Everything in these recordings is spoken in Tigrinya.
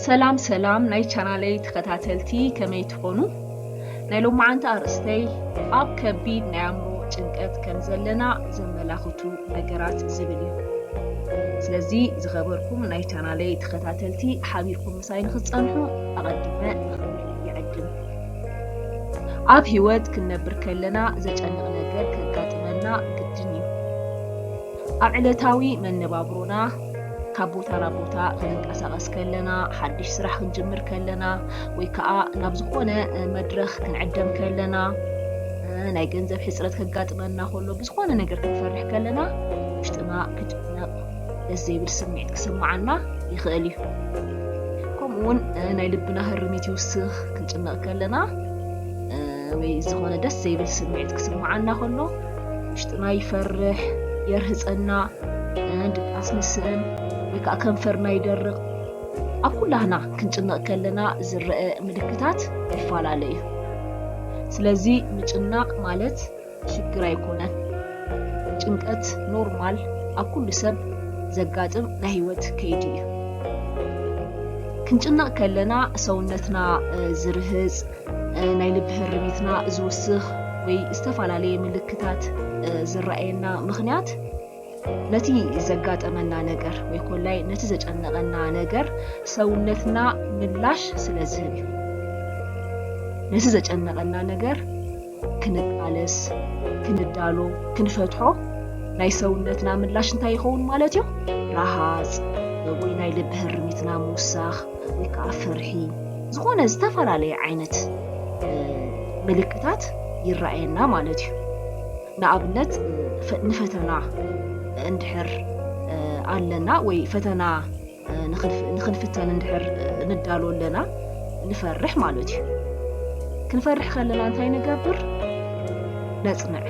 ሰላም ሰላም ናይ ቻናለይ ተኸታተልቲ፣ ከመይ ትኾኑ? ናይ ሎማዓንቲ ኣርእስተይ ኣብ ከቢድ ናይ ኣእምሮ ጭንቀት ከም ዘለና ዘመላኽቱ ነገራት ዝብል እዩ። ስለዚ ዝኸበርኩም ናይ ቻናለይ ተኸታተልቲ፣ ሓቢርኩም ምሳይ ንኽትጸንሑ ኣቐዲመ ይዕድም። ኣብ ህይወት ክንነብር ከለና ዘጨንቕ ነገር ከጋጥመና ግድን እዩ። ኣብ ዕለታዊ መነባብሮና ካብ ቦታ ናብ ቦታ ክንንቀሳቐስ ከለና፣ ሓድሽ ስራሕ ክንጅምር ከለና፣ ወይ ከዓ ናብ ዝኾነ መድረኽ ክንዕደም ከለና፣ ናይ ገንዘብ ሕፅረት ከጋጥመና ከሎ፣ ብዝኾነ ነገር ክንፈርሕ ከለና ውሽጥና ክጭነቕ፣ ደስ ዘይብል ስምዒት ክስምዓና ይኽእል እዩ። ከምኡ እውን ናይ ልብና ህርሚት ይውስኽ። ክንጭነቕ ከለና ወይ ዝኾነ ደስ ዘይብል ስምዒት ክስምዓና ከሎ ውሽጥና ይፈርሕ፣ የርህፀና፣ ድቃስ ንስእን ወይ ከዓ ከንፈርና ይደርቕ። ኣብ ኩላህና ክንጭነቕ ከለና ዝረአ ምልክታት ይፈላለ እዩ። ስለዚ ምጭናቕ ማለት ሽግር ኣይኮነን። ጭንቀት ኖርማል፣ ኣብ ኩሉ ሰብ ዘጋጥም ናይ ህይወት ከይዲ እዩ። ክንጭነቕ ከለና ሰውነትና ዝርህፅ፣ ናይ ልቢ ህርሚትና ዝውስኽ ወይ ዝተፈላለየ ምልክታት ዝረኣየና ምኽንያት ነቲ ዘጋጠመና ነገር ወይ ኮላይ ነቲ ዘጨነቐና ነገር ሰውነትና ምላሽ ስለ ዝህብ እዩ። ነቲ ዘጨነቐና ነገር ክንቃለስ፣ ክንዳሎ፣ ክንፈትሖ ናይ ሰውነትና ምላሽ እንታይ ይኸውን ማለት እዩ? ረሃፅ ወይ ናይ ልቢ ህርሚትና ምውሳኽ ወይ ከዓ ፍርሒ፣ ዝኾነ ዝተፈላለየ ዓይነት ምልክታት ይረኣየና ማለት እዩ። ንኣብነት ንፈተና እንድሕር ኣለና ወይ ፈተና ንኽንፍተን እንድሕር ንዳሎ ኣለና፣ ንፈርሕ ማለት እዩ። ክንፈርሕ ከለና እንታይ ንገብር? ነፅንዕ።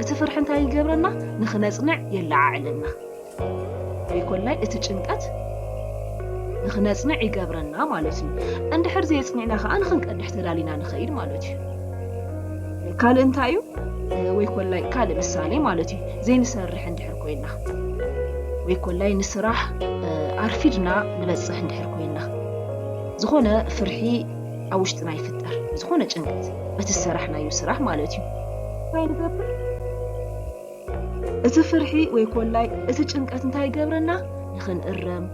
እቲ ፍርሒ እንታይ ይገብረና? ንኽነፅንዕ የለዓዕለና። ወይ ኮላይ እቲ ጭንቀት ንኽነፅንዕ ይገብረና ማለት እዩ። እንድሕር ዘየፅኒዕና ከዓ ንኽንቀድሕ ተዳሊና ንኸይድ ማለት እዩ። ካልእ እንታይ እዩ? ወይ ኮላይ ካልእ ምሳሌ ማለት እዩ፣ ዘይንሰርሕ እንድሕር ኮይና ወይ ኮላይ ንስራሕ ኣርፊድና ንበፅሕ እንድሕር ኮይና፣ ዝኾነ ፍርሒ ኣብ ውሽጥና ይፍጠር፣ ዝኾነ ጭንቀት በቲ ዝሰራሕናዮ ስራሕ ማለት እዩ። እንታይ ንገብር? እቲ ፍርሒ ወይ ኮላይ እቲ ጭንቀት እንታይ ይገብረና? ንኽንእረም፣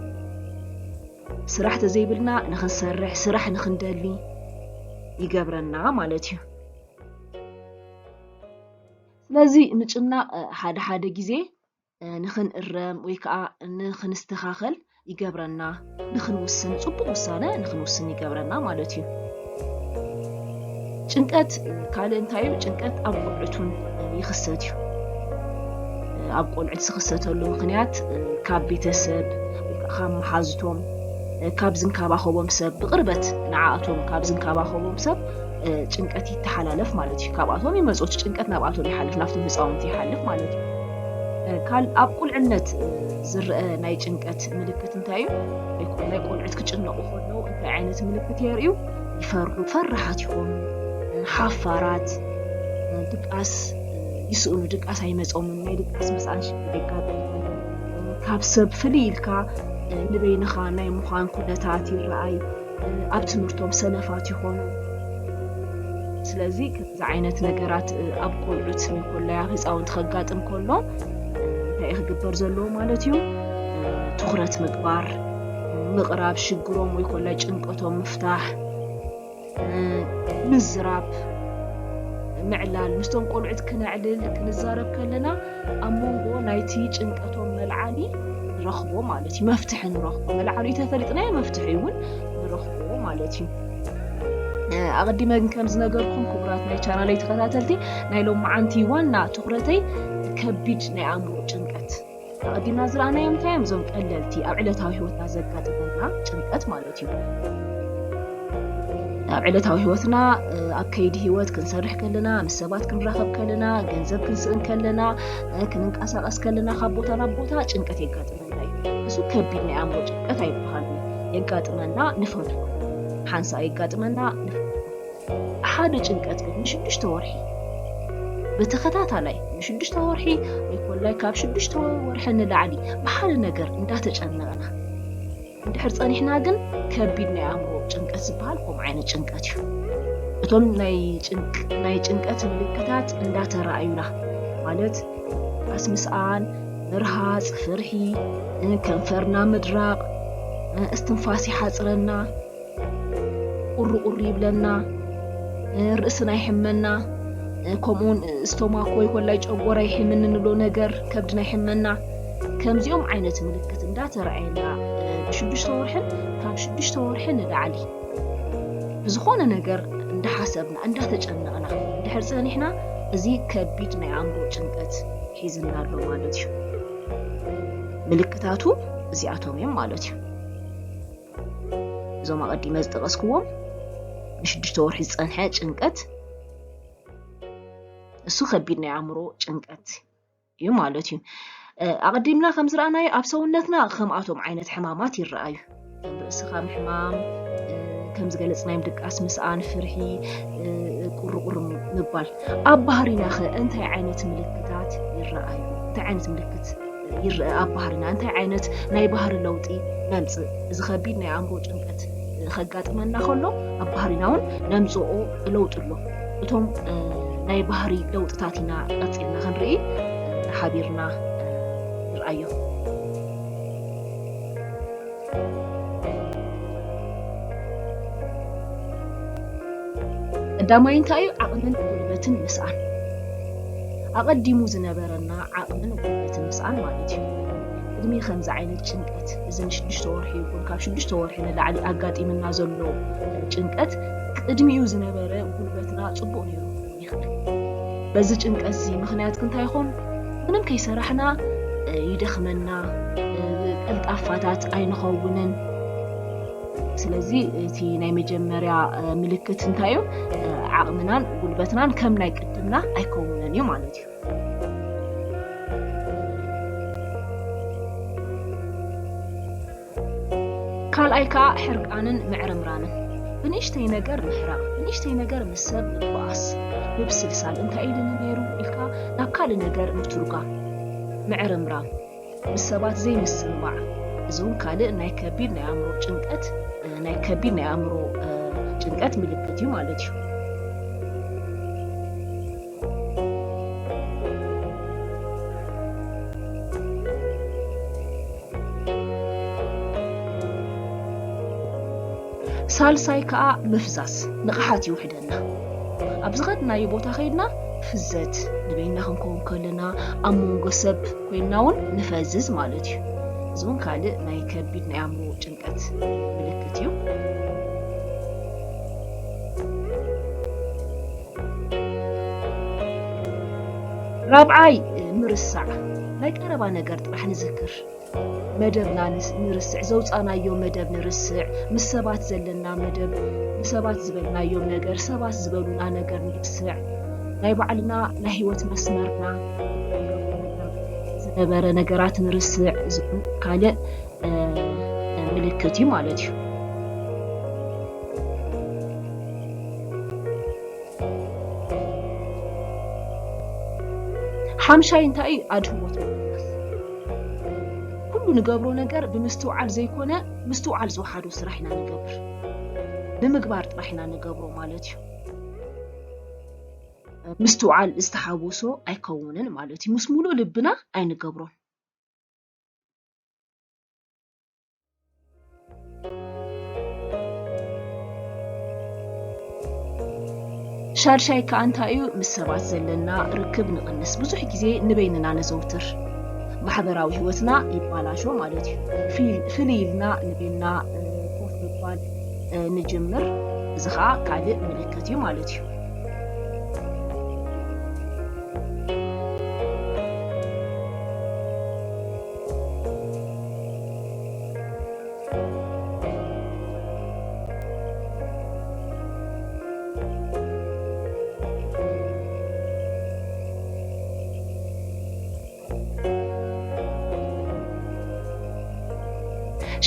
ስራሕ ተዘይብልና ንኽንሰርሕ፣ ስራሕ ንኽንደሊ ይገብረና ማለት እዩ። ስለዚ ምጭናቕ ሓደ ሓደ ግዜ ንኽንእረም ወይ ከዓ ንኽንስተኻኸል ይገብረና፣ ንኽንውስን፣ ፅቡቕ ውሳነ ንኽንውስን ይገብረና ማለት እዩ። ጭንቀት ካልእ እንታይ እዩ? ጭንቀት ኣብ ቆልዑት እውን ይኽሰት እዩ። ኣብ ቆልዑት ዝኽሰተሉ ምኽንያት ካብ ቤተሰብ ወይ ከዓ ካብ መሓዝቶም፣ ካብ ዝንከባኸቦም ሰብ፣ ብቕርበት ንዓኣቶም ካብ ዝንከባኸቦም ሰብ ጭንቀት ይተሓላለፍ ማለት እዩ። ካብኣቶም ይመፁ፣ እቲ ጭንቀት ናብኣቶም ይሓልፍ፣ ናብቶም ህፃውንቲ ይሓልፍ ማለት እዩ። ካል ኣብ ቁልዕነት ዝረአ ናይ ጭንቀት ምልክት እንታይ እዩ? ናይ ቆልዑት ክጭነቑ ከለዉ እንታይ ዓይነት ምልክት የርእዩ? ይፈርሑ፣ ፈራሓት ይኾኑ፣ ሓፋራት፣ ድቃስ ይስእኑ፣ ድቃስ ኣይመፆምን፣ ናይ ድቃስ ምስኣን ሽግር የጋጥም፣ ካብ ሰብ ፍልይ ኢልካ ንበይንኻ ናይ ምዃን ኩነታት ይረኣይ፣ ኣብ ትምህርቶም ሰነፋት ይኾኑ። ስለዚ ከምዚ ዓይነት ነገራት ኣብ ቆልዑት ወይ ኮላይ ኣብ ህፃውንቲ ከጋጥም ከሎ እንታይ ክግበር ዘለዎ ማለት እዩ? ትኹረት ምግባር፣ ምቕራብ ሽግሮም ወይ ኮላይ ጭንቀቶም ምፍታሕ፣ ምዝራብ፣ ምዕላል፣ ምስቶም ቆልዑት ክነዕልል ክንዛረብ ከለና ኣብ መንጎ ናይቲ ጭንቀቶም መልዓሊ ንረኽቦ ማለት እዩ። መፍትሒ ንረኽቦ፣ መልዓሊ ተፈሊጥናዮ መፍትሒ እውን ንረኽቦ ማለት እዩ። ኣቐዲመ ግን ከም ዝነገርኩም ክቡራት ናይ ቻናለይ ተኸታተልቲ፣ ናይ ሎማዓንቲ ዋና ትኹረተይ ከቢድ ናይ ኣእምሮ ጭንቀት ኣቐዲምና ዝረኣናዮም እንታይ እዮም? እዞም ቀለልቲ ኣብ ዕለታዊ ህይወትና ዘጋጥመና ጭንቀት ማለት እዩ። ኣብ ዕለታዊ ህይወትና ኣብ ከይዲ ህይወት ክንሰርሕ ከለና፣ ምስ ሰባት ክንራኸብ ከለና፣ ገንዘብ ክንስእን ከለና፣ ክንንቀሳቐስ ከለና፣ ካብ ቦታ ናብ ቦታ ጭንቀት የጋጥመና እዩ። እሱ ከቢድ ናይ ኣእምሮ ጭንቀት ኣይበሃልን። የጋጥመና፣ ንፈትሖ። ሓንሳእ የጋጥመና፣ ንፈትሖ። ሓደ ጭንቀት ግን ንሽዱሽተ ወርሒ ብተኸታታላይ ንሽዱሽተ ወርሒ ወይ ኮላይ ካብ ሽዱሽተ ወርሒ ንላዕሊ ብሓደ ነገር እንዳተጨነቕና እንድሕር ጸኒሕና ግን ከቢድ ናይ ኣእምሮ ጭንቀት ዝበሃል ከምኡ ዓይነት ጭንቀት እዩ። እቶም ናይ ጭንቅ-፣ ናይ ጭንቀት ምልክታት እንዳተራእዩና፣ ማለት ኣስምስኣን፣ ምርሃጽ፣ ፍርሒ፣ እ፣ ከንፈርና ምድራቕ፣ እ፣ እስትንፋስ ይሓጽረና፣ ቁሪ ቁሪ ይብለና፣ እ፣ ርእስና ይሕመና፣ እ፣ ከምኡውን ስቶማክ ወይ ኮላይ ጨጎራ ይሕምኒ ንብሎ ነገር፣ ከብድና ይሕመና። ከምዚኦም ዓይነት ምልክት እንዳተረኣየና፣ እ፣ ብሽዱሽተ ወርሕን ካብ ሽዱሽተ ወርሒ ንላዕሊ ብዝኾነ ነገር እንዳሓሰብና፣ እንዳተጨነቕና እንድሕር ጸኒሕና፣ እዚ ከቢድ ናይ ኣእምሮ ጭንቀት ሒዝና ኣሎ ማለት እዩ። ምልክታቱ እዚኣቶም እዮም ማለት እዩ። እዞም ኣቐዲመ ዝጠቐስክዎም ንሽዱሽተ ወርሒ ዝጸንሐ ጭንቀት፣ እሱ ከቢድ ናይ ኣእምሮ ጭንቀት እዩ ማለት እዩ። እ፣ ኣቐዲምና ከም ዝረኣናዮ ኣብ ሰውነትና ከምኣቶም ዓይነት ሕማማት ይረኣዩ። ከም ርእስኻ ምሕማም፣ እ፣ ከም ዝገለጽናዮም ድቃስ፣ ምስኣን፣ ፍርሒ፣ እ፣ ቁርቁር ምባል። ኣብ ባህሪና ኸ እንታይ ዓይነት ምልክታት ይረኣዩ? እንታይ ዓይነት ምልክት ይረአ ኣብ ባህሪና? እንታይ ዓይነት ናይ ባህሪ ለውጢ ነምጽእ? እዚ ከቢድ ናይ ኣእምሮ ጭንቀት ከጋጥመና ከሎ ኣብ ባህሪና እውን ነምጽኦ ለውጢ ኣሎ። እቶም፣ እ፣ ናይ ባህሪ ለውጥታት ኢና ቀጺልና ክንርኢ፣ እ፣ ሓቢርና፣ እ፣ ንርኣዮ። ቀዳማይ እንታይ እዩ? ዓቕምን ጉልበትን ምስኣን። ኣቐዲሙ ዝነበረና ዓቕምን ጉልበትን ምስኣን ማለት እዩ። ቅድሚ ከምዚ ዓይነት ጭንቀት፣ እዚ ንሽዱሽተ ወርሒ ይኹን ካብ ሽዱሽተ ወርሒ ንላዕሊ ኣጋጢምና ዘሎ ጭንቀት፣ ቅድሚኡ ዝነበረ ጉልበትና ጽቡቕ ነይሩ ይኽእል። በዚ ጭንቀት እዚ ምኽንያት ክንታይ ይኾን? ምንም ከይሰራሕና፣ እ፣ ይደኽመና፣ እ፣ ቀልጣፋታት ኣይንኸውንን። ስለዚ እቲ ናይ መጀመርያ፣ እ፣ ምልክት እንታይ እዩ? እ፣ ዓቕምናን ጉልበትናን ከም ናይ ቅድምና ኣይከውንን እዩ ማለት እዩ። ካልኣይ ከኣ ሕርቃንን ምዕርምራንን። ብንእሽተይ ነገር ምሕራቕ፣ ብንእሽተይ ነገር ምስ ሰብ ምባኣስ፣ ምብስልሳል፣ እንታይ ኢሉኒ ነይሩ ኢልካ ናብ ካልእ ነገር ምትርጓም፣ ምዕርምራም፣ ምስ ሰባት ዘይምስምማዕ፣ እዚ እውን ካልእ ናይ ከቢድ ናይ ኣእምሮ ጭንቀት፣ እ፣ ናይ ከቢድ ናይ ኣእምሮ፣ እ፣ ጭንቀት ምልክት እዩ ማለት እዩ። ሳልሳይ ከኣ ምፍዛዝ፣ ንቕሓት ይውሕደና። ኣብ ዝኸድናዮ ቦታ ከይድና ፍዘት፣ ንበይና ክንከውን ከለና ኣብ መንጎ ሰብ ኮይንና እውን ንፈዝዝ ማለት እዩ። እዚ እውን ካልእ ናይ ከቢድ ናይ ኣእምሮ ጭንቀት ምልክት እዩ። ራብዓይ፣ ምርሳዕ፣ ናይ ቀረባ ነገር ጥራሕ ንዝክር። መደብና ንስ-፣ ንርስዕ፣ ዘውጻናዮ መደብ ንርስዕ፣ ምስ ሰባት ዘለና መደብ፣ ንሰባት ዝበልናዮም ነገር፣ ሰባት ዝበሉና ነገር ንርስዕ፣ ናይ ባዕልና ናይ ህይወት መስመርና ዝነበረ ነገራት ንርስዕ፣ እዚ እውን ካልእ፣ እ፣ ምልክት እዩ ማለት እዩ። ሓምሻይ እንታይ እዩ? ኣድህቦት ምቕናስ። ኩሉ ንገብሮ ነገር ብምስትውዓል ዘይኮነ፣ ምስትውዓል ዝወሓዶ ስራሕ ኢና ንገብር። ንምግባር ጥራሕ ኢና ንገብሮ ማለት እዩ። ምስትውዓል ዝተሓወሶ ኣይከውንን ማለት እዩ። ምስ ሙሉእ ልብና ኣይንገብሮን። ሻድሻይ ከኣ እንታይ እዩ? ምስ ሰባት ዘለና ርክብ ንቕንስ። ብዙሕ ግዜ ንበይንና ነዘውትር። ማሕበራዊ ህይወትና ይባላሾ ማለት እዩ። ፍል-፣ ፍልይ ኢልና ንበይንና፣ እ፣ ኮፍ ምባል፣ እ፣ ንጅምር። እዚ ኸኣ ካልእ ምልክት እዩ ማለት እዩ።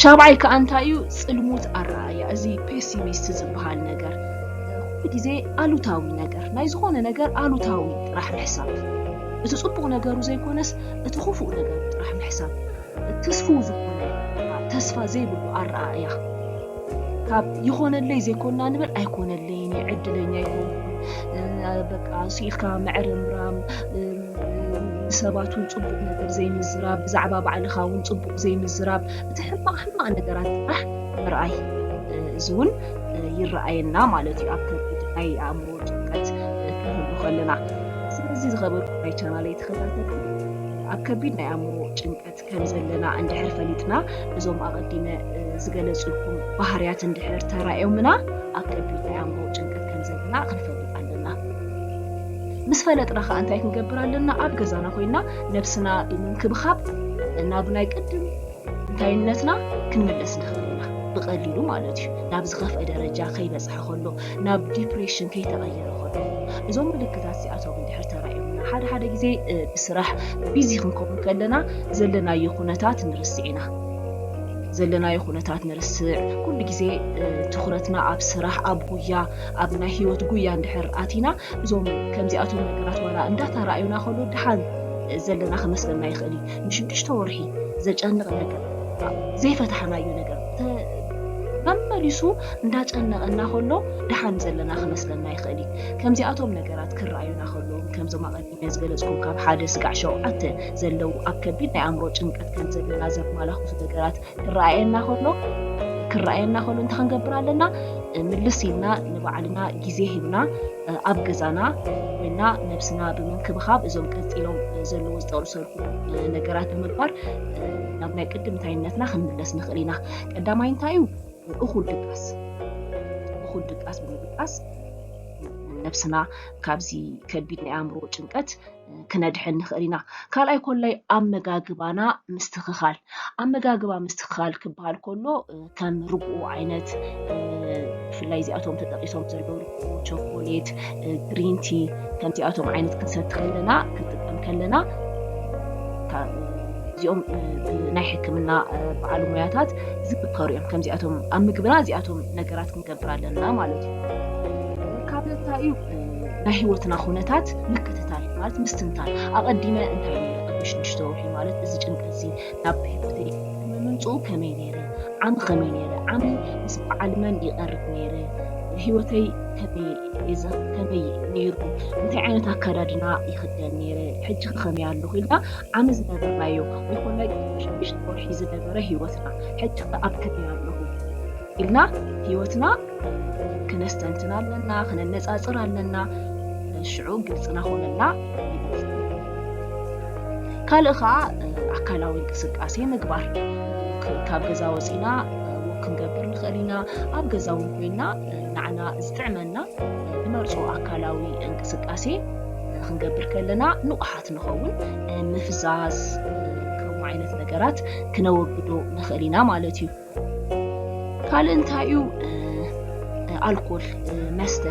ሻብዓይ ከኣ እንታይ እዩ? ጽልሙት ኣረኣእያ፣ እዚ ፔሲሚስት ዝበሃል ነገር። ኩሉ ግዜ ኣሉታዊ ነገር፣ ናይ ዝኾነ ነገር ኣሉታዊ ጥራሕ ምሕሳብ። እቲ ጽቡቕ ነገሩ ዘይኮነስ፣ እቲ ክፉእ ነገሩ ጥራሕ ምሕሳብ። ትስፉው ዝኾነ ተስፋ ዘይብሉ ኣረኣእያ፣ ካብ ይኾነለይ ዘይኮና ንበል ኣይኮነለይን፣ ዕድለኛ ይኮንኩ፣ በቃ ስኢልካ ምዕርምራም፣ ንሰባት እውን ፅቡቅ ነገር ዘይምዝራብ፣ ብዛዕባ ባዕልኻ እውን ፅቡቅ ዘይምዝራብ፣ እቲ ሕማቅ ሕማቅ ነገራት ጥራሕ ምርኣይ፣ እዚ እውን ይረኣየና ማለት እዩ ኣብ ከቢድ ናይ ኣእምሮ ጭንቀት ክንህሉ ከለና። ስለዚ ዝኸበርኩ ናይ ቻናለይ ተኸታተልቲ፣ ኣብ ከቢድ ናይ ኣእምሮ ጭንቀት ከም ዘለና እንድሕር ፈሊጥና፣ እዞም ኣቐዲመ ዝገለፅልኩም ባህርያት እንድሕር ተራእዮምና፣ ኣብ ከቢድ ናይ ኣእምሮ ጭንቀት ከም ዘለና ክንፈልጥ ኣለና። ምስ ፈለጥና ከዓ እንታይ ክንገብር ኣለና? ኣብ ገዛና ኮይና ነብስና ብምንክብኻብ ናብ ናይ ቅድም እንታይነትና ክንምለስ ንኽእል ኢና፣ ብቐሊሉ ማለት እዩ። ናብ ዝኸፍአ ደረጃ ከይበፅሐ ከሎ፣ ናብ ዲፕሬሽን ከይተቐየረ ከሎ፣ እዞም ምልክታት እዚኣቶም እንድሕር ተራእዮምና፣ ሓደ ሓደ ግዜ ብስራሕ ቢዚ ክንከውን ከለና ዘለናዮ ኩነታት ንርስዕ ኢና። ዘለናዮ ኩነታት ንርስዕ፣ ኩሉ ግዜ ትኹረትና ኣብ ስራሕ፣ ኣብ ጉያ፣ ኣብ ናይ ህይወት ጉያ እንድሕር ኣቲና፣ እዞም ከምዚኣቶም ነገራት ዋላ እንዳተራእዩና ከሎ፣ ድሓን ዘለና ክመስለና ይኽእል እዩ። ንሽዱሽተ ወርሒ ዘጨንቕ ነገር፣ ዘይፈታሕናዮ ነገር መመሊሱ እንዳጨነቐና ከሎ፣ ድሓን ዘለና ክመስለና ይኽእል እዩ። ከምዚኣቶም ነገራት ክረኣዩና ከለዉ፣ ከምዞም ኣቐዲመ ዝገለጽኩም ካብ ሓደ ስጋዕ ሸውዓተ ዘለዉ ኣብ ከቢድ ናይ ኣእምሮ ጭንቀት ከም ዘለና ዘመላኽቱ ነገራት ክረኣየና ከሎ፣ ክረኣየና ከሎ እንታይ ክንገብር ኣለና? ምልስ ኢልና ንባዕልና ግዜ ሂብና ኣብ ገዛና ኮይና ነብስና ብምንክብኻብ፣ እዞም ቀጺሎም ዘለዉ ዝጠቕሰልኩም ነገራት ብምግባር ናብ ናይ ቅድምታይነትና ክንምለስ ንኽእል ኢና። ቀዳማይ እንታይ እዩ? እኹል ድቃስ። እኹል ድቃስ ብምድቃስ ነብስና ካብዚ ከቢድ ናይ ኣእምሮ ጭንቀት ክነድሕን ንኽእል ኢና። ካልኣይ ኮላይ ኣመጋግባና ምስትኽኻል። ኣመጋግባ ምስትኽኻል ክበሃል ከሎ፣ ከም ርግኦ ዓይነት፣ ብፍላይ እዚኣቶም ተጠቒሶም ዘለዉ ርግኦ፣ ቸኮሌት፣ ግሪን ቲ፣ ከምዚኣቶም ዓይነት ክንሰቲ ከለና፣ ክንጥቀም ከለና፣ እዚኦም ብናይ ሕክምና በዓል ሞያታት ዝምከሩ እዮም። ከምዚኣቶም ኣብ ምግብና እዚኣቶም ነገራት ክንገብር ኣለና ማለት እዩ። ካልእ እንታይ እዩ? ናይ ህይወትና ኩነታት ምክትታል ማለት ምስትንታን። ኣቐዲመ እንታይ ነይረ ቅድሚ ሽዱሽተ ወርሒ ማለት እዚ ጭንቀት እዚ ናብ ህይወተይ ምምንፅኡ ከመይ ነይረ? ዓሚ ከመይ ነይረ? ዓሚ ምስ በዓል መን ይቐርብ ነይረ? ህይወተይ ከመይ ነይሩ? እንታይ ዓይነት ኣካዳድና ይኽደን ነይረ? ሕጂ ከመይ ኣለኹ ኢልና ዓሚ ዝነበርናዮ ይኹን ናይ ቅድሚ ሽዱሽተ ወርሒ ዝነበረ ህይወትና ሕጂ ኣብ ከመይ ኣለኹ ኢልና ህይወትና ክነስተንትን ኣለና፣ ክነነፃፅር ኣለና። ሽዑ ግልፅና ኮነልና ይመፅእ። ካልእ ከዓ ኣካላዊ እንቅስቃሴ ምግባር። ካብ ገዛ ወፂና ወክ ክንገብር ንኽእል ኢና። ኣብ ገዛ እውን ኮይና ንዓና ዝጥዕመና ንመርፆ ኣካላዊ እንቅስቃሴ ክንገብር ከለና ንቑሓት ንኸውን። ምፍዛዝ፣ ከምኡ ዓይነት ነገራት ክነወግዶ ንኽእል ኢና ማለት እዩ። ካልእ እንታይ እዩ? ኣልኮል፣ መስተ፣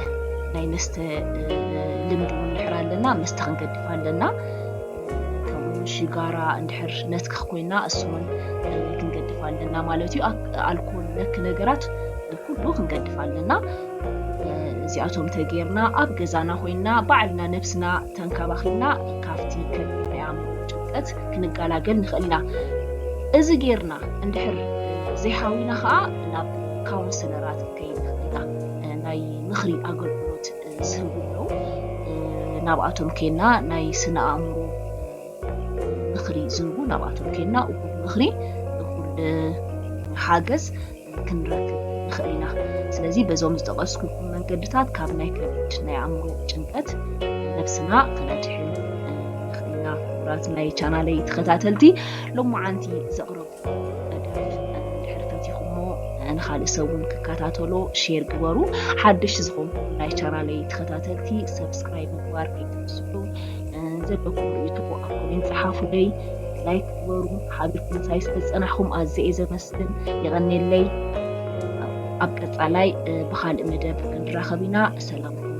ናይ መስተ ልምዲ እውን እንድሕር ኣለና መስተ ክንገድፍ ኣለና። ከምኡ ሽጋራ እንድሕር ነትክኽ ኮይና እሱ እውን ክንገድፍ ኣለና ማለት እዩ። ኣልኮል ነክ ነገራት ኩሉ ክንገድፍ ኣለና። እዚኣቶም ተጌርና ኣብ ገዛና ኮይና ባዕልና ነብስና ተንከባኺብና ካብቲ ከቢድ ናይ ኣእምሮ ጭንቀት ክንገላገል ንኽእል ኢና። እዚ ጌርና እንድሕር ዘይሓዊና ከዓ ናብ ካውንስለራት ክንከይድ ንኽእል ኢና። ናይ ምኽሪ ኣገልግሎት ዝህቡ ኣለዉ። ናብኣቶም ከይና ናይ ስነ ኣእምሮ ምኽሪ ዝህቡ ናብኣቶም ከይና እኹል ምኽሪ፣ እኹል ሓገዝ ክንረክብ ንኽእል ኢና። ስለዚ በዞም ዝጠቐስኩልኩም መንገድታት ካብ ናይ ከቢድ ናይ ኣእምሮ ጭንቀት ነብስና ክነድሕን ንኽእል ኢና። ክቡራት ናይ ቻናለይ ተኸታተልቲ፣ ሎማዓንቲ ዘቕረብኩ መደብ እንድሕር ፈቲኹሞ ንኻልእ ሰብ እውን ክከታተሎ ሼር ግበሩ። ሓደሽቲ ዝኾንኩም ናይ ቻናለይ ተኸታተልቲ ሰብስክራይብ ምግባር ከይትርስዑ። ዘለኩም ርእይቶ ኣብ ኮሜንት ጸሓፉለይ፣ ላይክ ግበሩ። ሓቢርኩም ምሳይ ስለ ዝጸናሕኩም ኣዝየ እየ ዘመስግን። የቐንየለይ። ኣብ ቀጻላይ ብኻልእ መደብ ክንራኸብ ኢና። ሰላምኩም